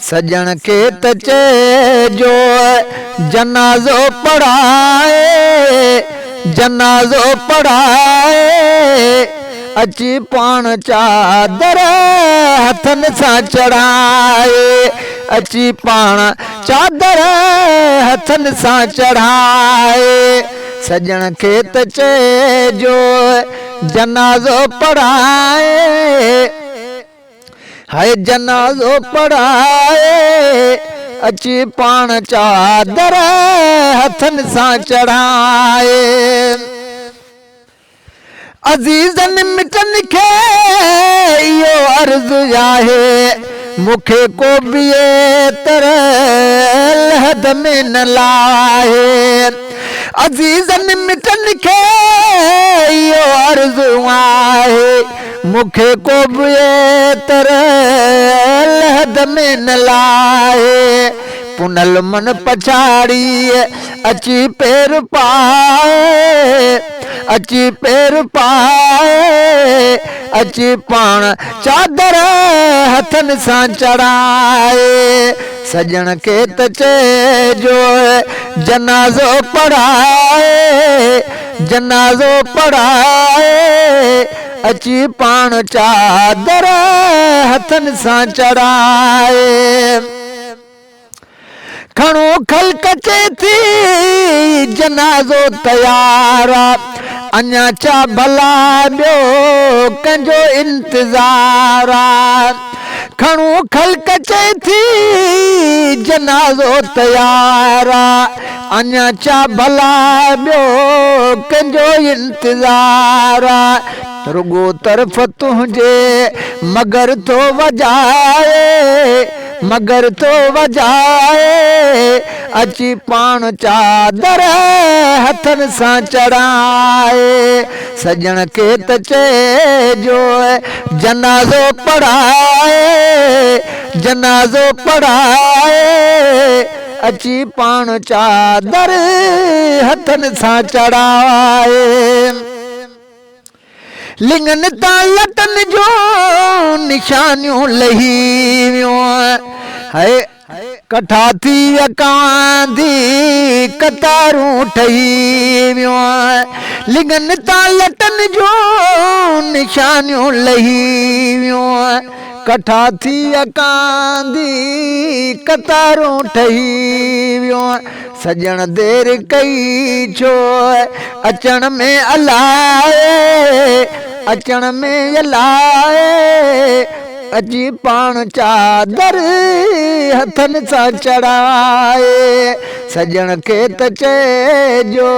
سڄڻ کي ته چئجو جنازو پڙهائي، جنازو پڙهائي، اچي پاڻ چادر هٿن سان چڙهائي، اچي پاڻ چادر هٿن سان چڙهائي، سڄڻ کي ته چئجو جنازو پڙهائي. هاء جنازو پڙهائي اچي پاڻ چادر هٿن سان چڙهائي. عزيزن مٽن کي اهو عرض آهي مون کي ڪو به ايتر لحد ۾ نه لاهي. عزيزن مٽن کي اهو عرض آهي مون کي ڪو به ايتر لحد ۾ نه لاهي. پنهل من پڇاڙي اچي پير پائي، اچي پير پائي، اچي پاڻ چادر هٿن سان چڙهائي. سڄڻ کي ته چئجو جنازو پڙهائي، جنازو پڙهائي، اچي پاڻ چادر هٿن سان چڙهائي. کڻو خلق چئي ٿي جنازو تيار آ، اڃا ڇا ڀلا ٻيو ڪنهنجو انتظار آ. کڻو خلق چئي ٿي جنازو تيار آ، اڃا ڇا ڀلا ٻيو ڪنهنجو انتظار آ. رڳو طرف تنهنجي مگر ٿو وڄائي، مگر ٿو وڄائي، اچي پاڻ چادر هٿن سان چڙهائي. سڄڻ کي ته چئجو جنازو پڙهائي، جنازو پڙهائي، اچي پاڻ چادر هٿن سان چڙهائي. لڱن تان لٽن جون نشانيون لهي ويون، هئي ڪٺا ٿي ويا ڪانڌي قطارون ٺهي ويون. لڱن تان لٽن جون نشانيون لهي ويون، ڪٺا ٿي ويا ڪانڌي قطارون ٺهي ويون. سڄڻ دير ڪئي ڇو اچڻ ۾ الائي، اچڻ ۾ الائي، اچي پاڻ چادر هٿن سان چڙهائي. سڄڻ کي ته چئجو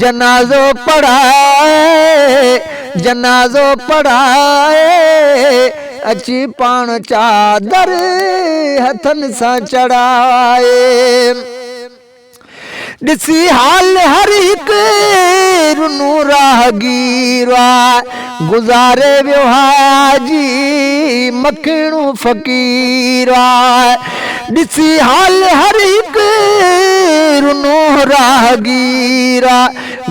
جنازو پڙهائي، جنازو پڙهائي، اچي پاڻ چادر هٿن سان چڙهائي. ڏسي حال هر هڪ رنو راهگير آ، گذاري ويو حاجي مکيڻو فقير آ. ڏسي حال هر هڪ رنو راهگير آ،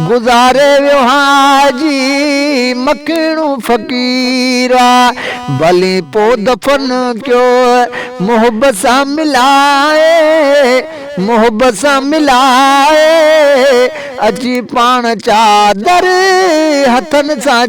گذاري ويو حاجي مکيڻو فقير آ. ڀلي پو دفن ڪيو محب سان ملائي، محب سان ملائي، اچي پاڻ چادر هٿن سان.